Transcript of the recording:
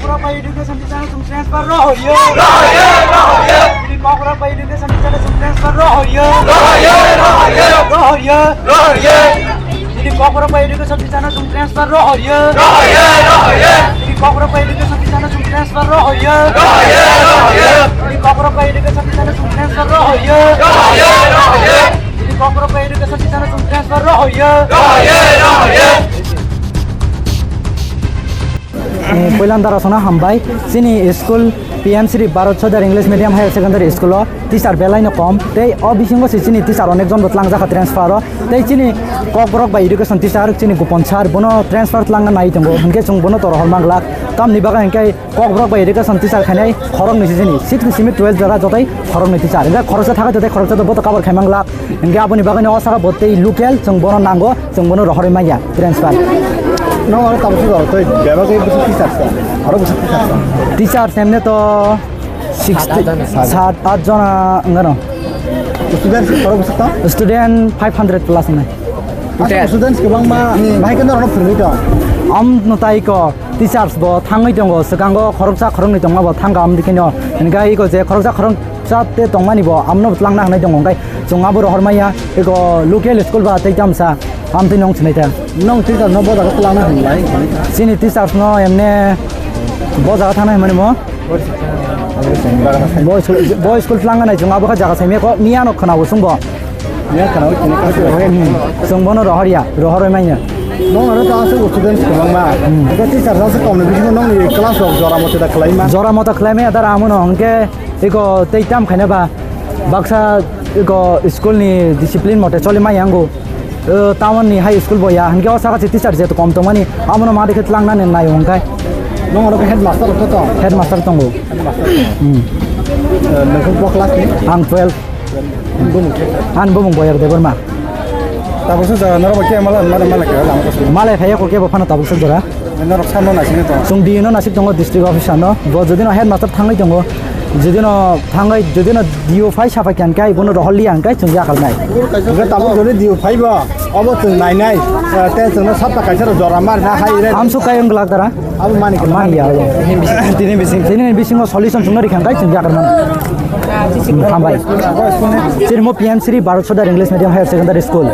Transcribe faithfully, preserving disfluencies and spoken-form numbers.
Kokborok bai education teacher no chwng transfer rohorya. Rohorya, rohorya. Chini Kokborok bai education teacher no chwng transfer rohorya. Rohorya, rohorya. Rohorya. Rohorya. Chini Kokborok bai education teacher no chwng transfer rohorya. Rohorya, rohorya. Chini Kokborok bai education teacher no chwng transfer rohorya. Rohorya, rohorya. Chini Kokborok bai education teacher no chwng transfer rohorya. Rohorya, rohorya. Chini Kokborok bai education teacher no chwng transfer rohorya. Rohorya, rohorya. Poilan dara sona hambai. Chini school P M Shri Bharat Sodar English Medium Higher Secondary School o teacher belai no kom. Tei o bisingo se chini teacher onek jon bo tlangjak kha transfer o. Tei chini Kokborok bai education teacher chini Gopon sir bono transfer tlangna nai tongo. Hinkhe chwng bono toro hor manglak. Tamni bagwi hinkhe Kokborok bai education teacher khainai khoroknwi se chini six ni simi twelve jora jotai khoroknwi teacher. Hinkhe khoroksa thakai jotai khoroksa to boto cover khai manglak. Hinkhe aboni bagwino o saka bo tei local chwng bono nango, chwng bono rohorwi manya transfer. No, oro tabuk se rok tei bebak tei bwswk teacher sa. Oro bwswk teacher sa. Teacher semne to sixty, sat at jona wngano. Student oro bwswk to? Student five hundred plus wngnai. Aswk students kwbangma bahai khe norokno phwrwngwi tong? Amno tai ko teachers bo thangwi tongo, swkango khoroksa khoroknwi tongma bo thangkha amdi kheno. Hinkhe iko je khoroksa khoroksa te tongmani bo amno bo twlangna hinwi tongo. Hinkhe chwng abo rohor maya iko local school ba tei tamsa amtwi nong sinai ta. Nong teacher no boda ko twlangna hinlai? Chini teachers no emne bo jaga thangna hinmani mo. Bo school, bo school twlangna nai chwng abo kha jaga saimaya ko miya no khwna bo chwng bo. Miya khwna bo chwng bo. Hmm. Chwng bono rohorya, rohorwi manya. Nong aro ta aswk student kwbangma. Hmm. Eko teacher sa se kom ni bisingo nong ni class rok jora mote da khlai ma. Jora mote khlai maya dara amono hwnkhe eko tei tam khaina ba baksa eko school ni discipline mote choli maya ango. O, town ni high school bo ya, hinkhe o saka se teacher je kom tongmani, amono ma dekhe tlangnani nai hwnkhe. Nong oro khe headmaster rok to tong? Headmaster tongo. Headmaster tong. Hmm. Eh, nokho bo class ni? Ang twelve. Bumung khe? Ang bumung Boyar Debbarma. Tabuk se jora norok bo khe mala, mala, mala khe lama kosom. Malai phaiya ko kebo phano tabuk se jora. Norok samno naisingwi tongo. Chwng D O no naisik tongo, district officer no. Bo jodi no headmaster thangwi tongo, jodi no thangwi, jodi no D O phai sapai kha hinkhe, bono rohor liya hinkhe chwng yakarnai. Hinkhe tabuk jodi D O phaibo, obo chwng nainai. Eh, tei chwngno sapta kaisa rok jora marina hai re. Amsuk kai wng glak dara? Abo mani khe mani ya, abo. Tini bising, tini bisingo solution chwngno rikha hinkhe chwng yakarmani. Hambai. Chirmo P M Shri Bharat Sodar English Medium Higher Secondary School.